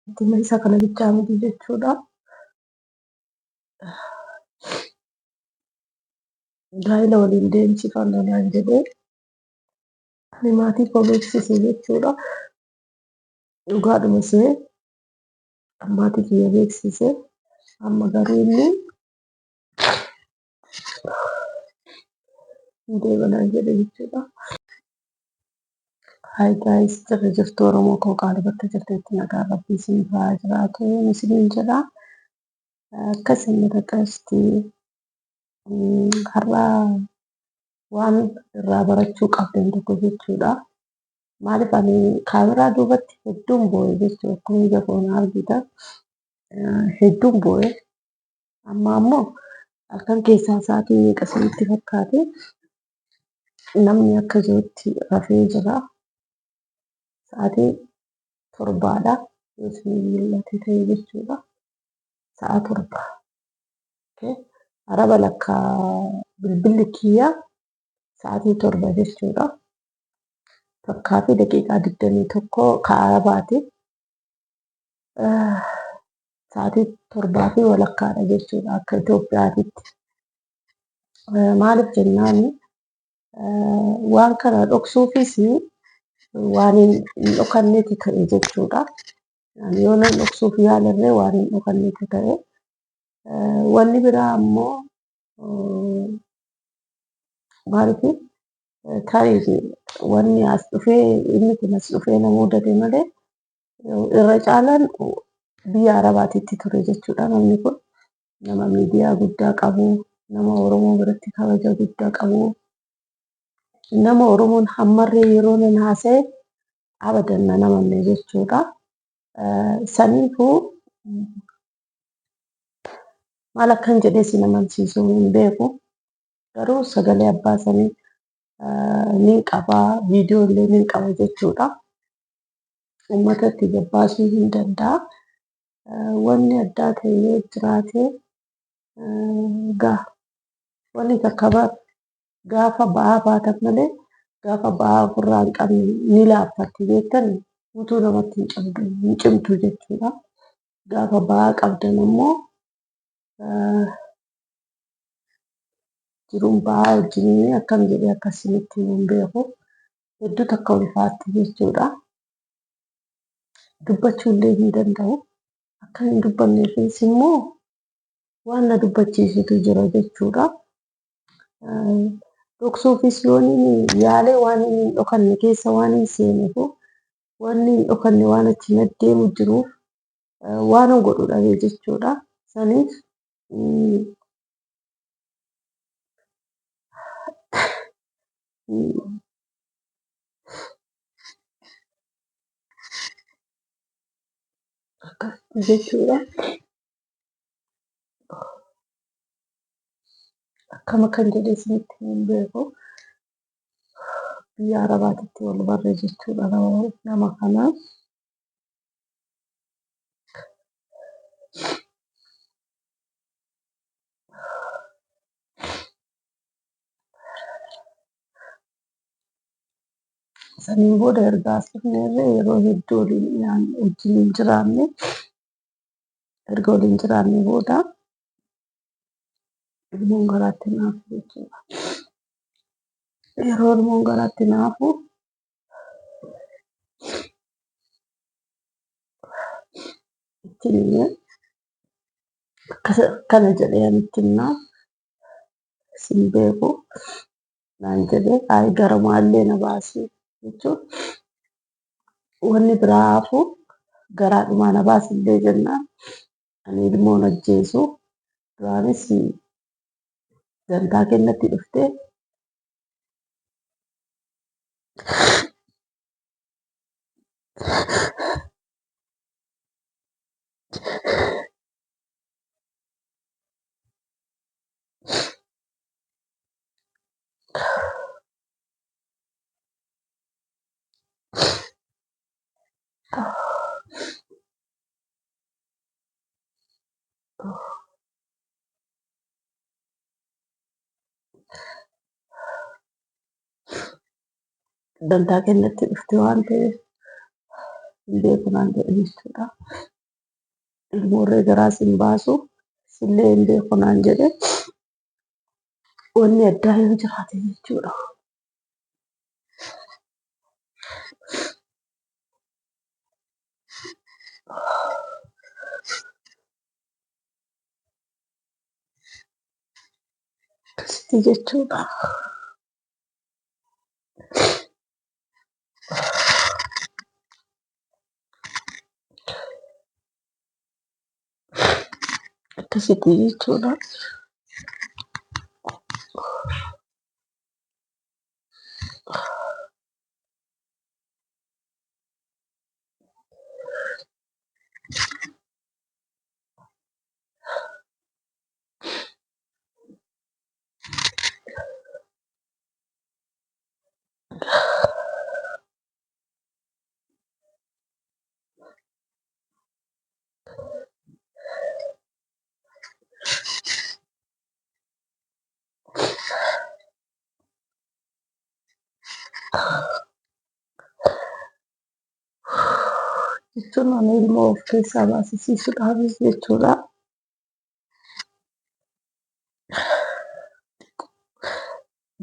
Ittiin isa kana bichaa miti jechuudha. Gaa'ela waliin deemsifanna naan jedhee ani maatii koo beeksise jechuudha. Dhugaadhuma see maatii kiyya beeksise. Amma garuu inni hin deema naan jedhe jechuudha. Hi guys, jirra jirtu Oromoo koo qaali bakka jirtanitti nagaan Rabbii isiniif haa jiraatu isiniin jedha. Akkas inni raqasti har'a waan irraa barachuu qabdan tokko jechuudha. Maaliif ani kaameraa duubatti hedduun boo'e jechuudha. Akkuma ija koo na argitan hedduun boo'e. Amma ammoo halkan keessaa sa'aatii meeqa isinitti fakkaate? Namni akka jirutti rafee jira. Sa'aatii 7dha. Yoo isin mul'ate ta'e jechuudha. Sa'a 7. Araba lakka bilbilli kiyya sa'aatii 7 jechuudha. 1:21 ka Arabaati. Sa'aatii 7:30dha jechuudha akka Itoophiyaatitti. Maaliif jennaan waan kana dhoksuufis waan hin dhokannetu ta'e jechuudha. Yoo nan dhoksuuf yaalarree waan hin dhokannetu ta'e. Wanni biraa ammoo maaliif tarii wanni as dhufee inni kun as dhufee na mudate malee irra caalaan biyya Arabaatitti ture jechuudha namni kun. Nama miidiyaa guddaa qabu, nama Oromoo biratti kabaja guddaa qabu, nama Oromoon hammarree yeroo nan haasa'e abadan nan amanne jechuudha. Saniifuu maal akkan jedhee sin amansiisu hin beeku. Garuu sagalee abbaa sanii nin qaba, viidiyoo illee nin qaba jechuudha. Uummatatti gabbaasuu hin danda'a. Wanni addaa ta'e yoo jiraate gaa wanni takka bar gaafa ba'aa baatan malee gaafa ba'aa ofirraa hin qabne ni laaffatti beektan utuu namatti hin cabdu hin cimtu jechuudha. Gaafa ba'aa qabdan ammoo jiruun ba'aa wajjin akkam jedhee akka isinitti himu hin beeku. Hedduu takka ulfaatti jechuudha. Dubbachuu illee hin danda'u. Akka hin dubbanneefis immoo waan na dubbachiisutu jira jechuudha. Dhoksuufis yoon yaalee waan hin dhokanne keessa waan hin seeneefu wanni hin dhokanne waan achi na deemu jiruuf waan godhu dhabee jechuudha. Saniif Akkasitti jechuudha. Akkam akkan jedhee isinitti hin beeku. Biyya Arabaatitti wal barre jechuudha nama kana. Saniin booda erga as dhufneerree yeroo hedduu waliin nyaanne wajjin hin jiraanne. Erga waliin jiraanne booda ilmoon garaatti naafu jechuudha. Yeroo ilmoon garaatti naafu ittiin himee akkana jedhee ani itti himnaa sin beeku naan jedhe ayi garumaallee na baasi jechuun wanni biraa hafu garaadhumaa na baasillee jennaan ani ilmoon ajjeesu duraanis dantaa kennatti dhuftee dantaa kennatti dhufte waan ta'eef hin beeku naan jedhe jechuudha. Ilmoorree garaa sin baasu sillee hin beeku naan jedhe. Wanni addaa yoo jiraate jechuudha. Akkasitti jechuudha. Akkasitti jechuudha. Jechuun ani ilmoo of keessaa baasisiisuudhaafis jechuudha.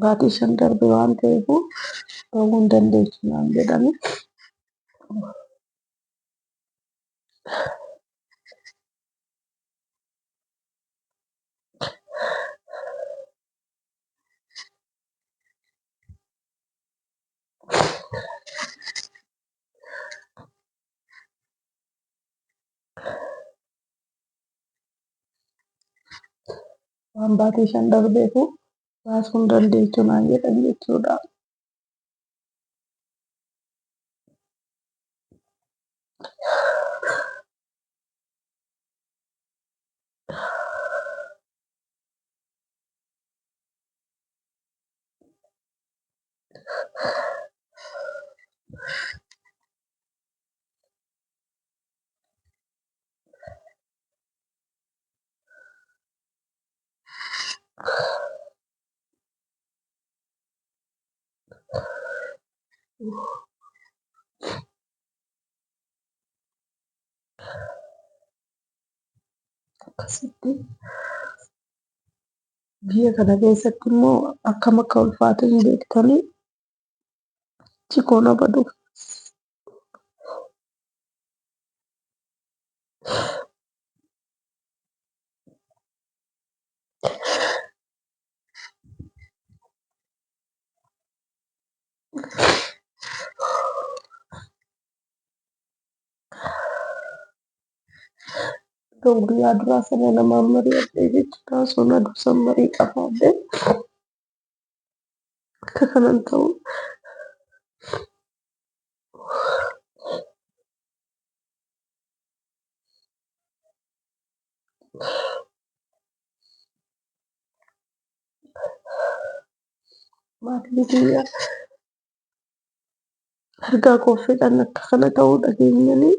Baatii 5 darbe waan ta'eef bahuu hin dandeessu naan jedhani. Waan baatii 5 darbeefu baasuu hin dandeessu naan jedhan jechuudha. Akkasitti biyya kana keessatti immoo akkam akka ulfaatu hin beektanii jikoon abaduuf. Otoo guyyaa duraa sana namaan mari'adhee jechuudha. Osoo na dursan marii qabaadhee akka kanan ta'u maatiin kiyya argaa koo fedhan akka kana ta'uu dhageenyanii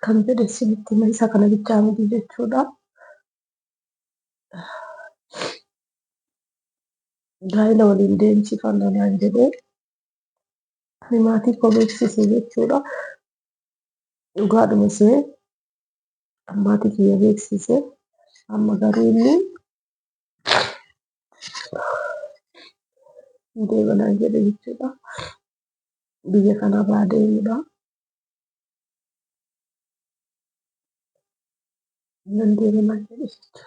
kan fedhe isinitti hima isa kana bichaa miti jechuudha. Gaa'ela waliin deemsifanna naan jedhee ani maatii koo beeksise jechuudha. Dhugaadhuma see maatii kiyya beeksise. Amma garuu inni hin deema naan jedhe jechuudha. Biyya kanarraa deemudha. Nan deema naan jedhe jechuudha.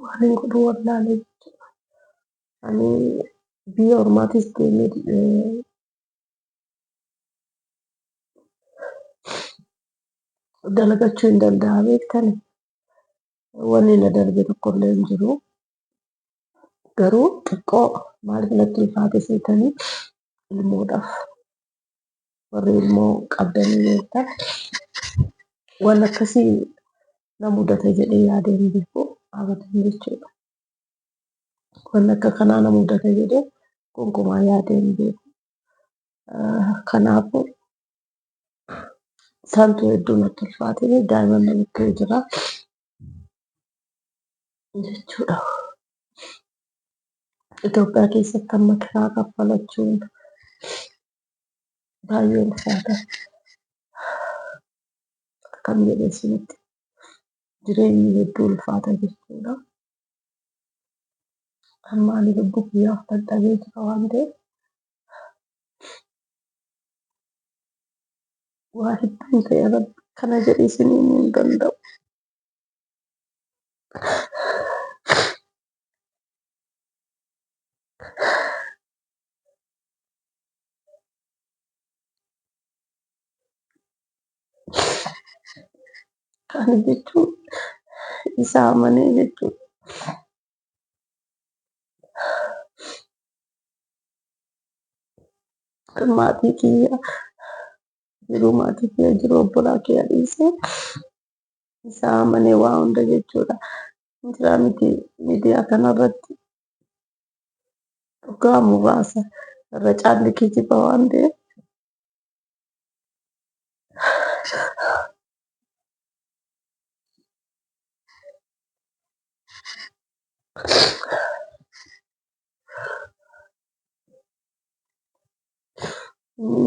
Waan hin godhu wallaalee jechuudha. Ani biyya ormaatis deemee dalagachuu hin danda'a beektani. Wanni na darbe tokkollee hin jiru. Garuu xiqqoo maaliif natti ulfaate seetanii ilmoodhaaf warri ilmoo qabdanii beektan waan akkasii na mudata jedhee yaadee hin beeku abadan jechuudha. Waan akka kanaa na mudata jedhee gonkumaa yaadee hin beeku. Kanaafuu santu hedduu natti ulfaate daa'ima na bukkee jira jechuudha. Itoophiyaa keessatti amma kiraa kaffalachuun baay'ee ulfaata. Akkam jedhee isinitti jireenyi hedduu ulfaata jechuudha. Amma ani lubbuu kiyyaaf dadhabee jira waan ta'eef waa hedduun ta'e rabbi kana jedhee isinii himuu hin danda'u. Kana jechuun isa amanee jechuudha. Maatii kiyya jiruu maatii kiyya jiruu obbolaa kiyya dhiisee isa amanee waa hunda jechuudha. Jira miti miidiyaa kanarratti dhugaa muraasa irra caalli kijiba waan ta'eef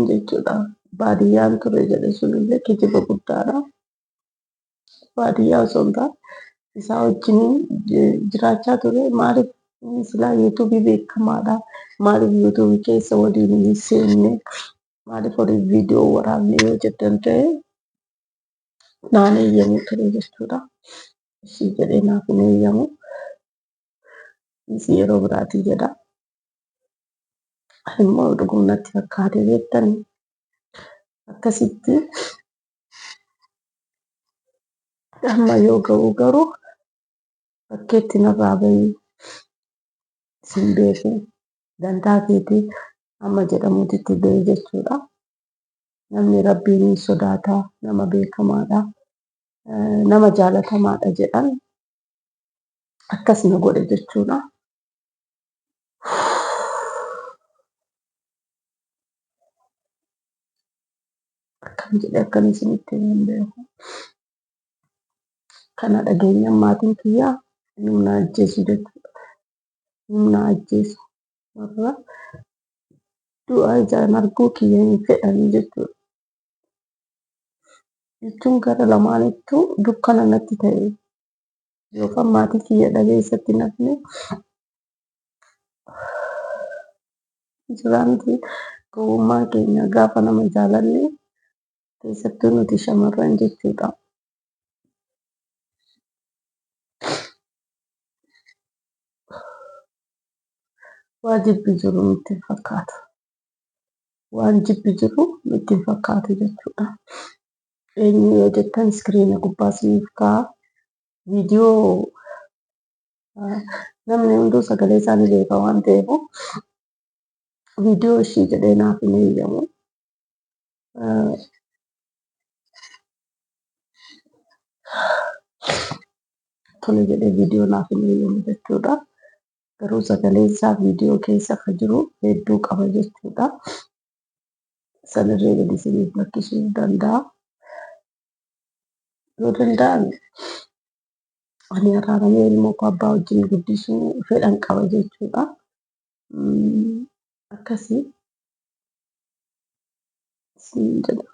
jechuudha. Baadiyyaan ture jedhe sunillee kijiba guddaadha. Baadiyyaa osoo hin taane isaa wajjin jiraachaa ture. Maaliif inni silaa yuutuubii beekamaadha. Maaliif yuutuubii keessa waliin hin seenne? Maaliif waliin viidiyoo waraabne yoo jettan ta'e naan eeyyamu ture jechuudha. Ishii jedhee naaf hin eeyyamu. Isii yeroo biraatii jedha. Ani immoo dhugum natti fakkaate beektani. Akkasitti amma yoo ga'u garuu bakkeetti narraa bahii sin beeku dantaa keetii amma jedhamuutitti ga'e jechuudha. Namni rabbiin hin sodaata, nama beekamaadha, nama jaalatamaadha jedhan akkas na godhe jechuudha. Akkam jedhee akkan isinitti himu hin beeku. Kana dhageenyaan maatiin kiyyaa humna ajjeesu jechuudha. Humna ajjeesu. Warra du'a ijaan arguu kiyya hin fedhanii jechuudha. Jechuun gara lamaanittuu dukkana natti ta'e yookaan maatii kiyya dhabee isatti hin hafne jira miti gowwummaan keenya gaafa nama jaalanne keessattuu nuti shamarran jechuudha. Waa jibbi jiru nutti hin fakkaatu. Waan jibbi jiru nutti hin fakkaatu jechuudha. Eenyu yoo jettan iskiriina gubbaa isiniif kaa'a. Viidiyoo namni hunduu sagalee isaa ni beeka waan ta'eef viidiyoo ishii jedhee naaf hin eeyyamu. Tole jedhee viidiyoo naaf hin eeyyamu jechuudha. Garuu sagaleen isaa viidiyoo keessa kan jiru hedduu qaba jechuudha. Sanirree gadi isiniif lakkisuu danda'a. Yoo danda'ame ani araaramee ilmoo koo abbaa wajjin guddisuu fedhan qaba jechuudha. Akkasii isiniin jedha.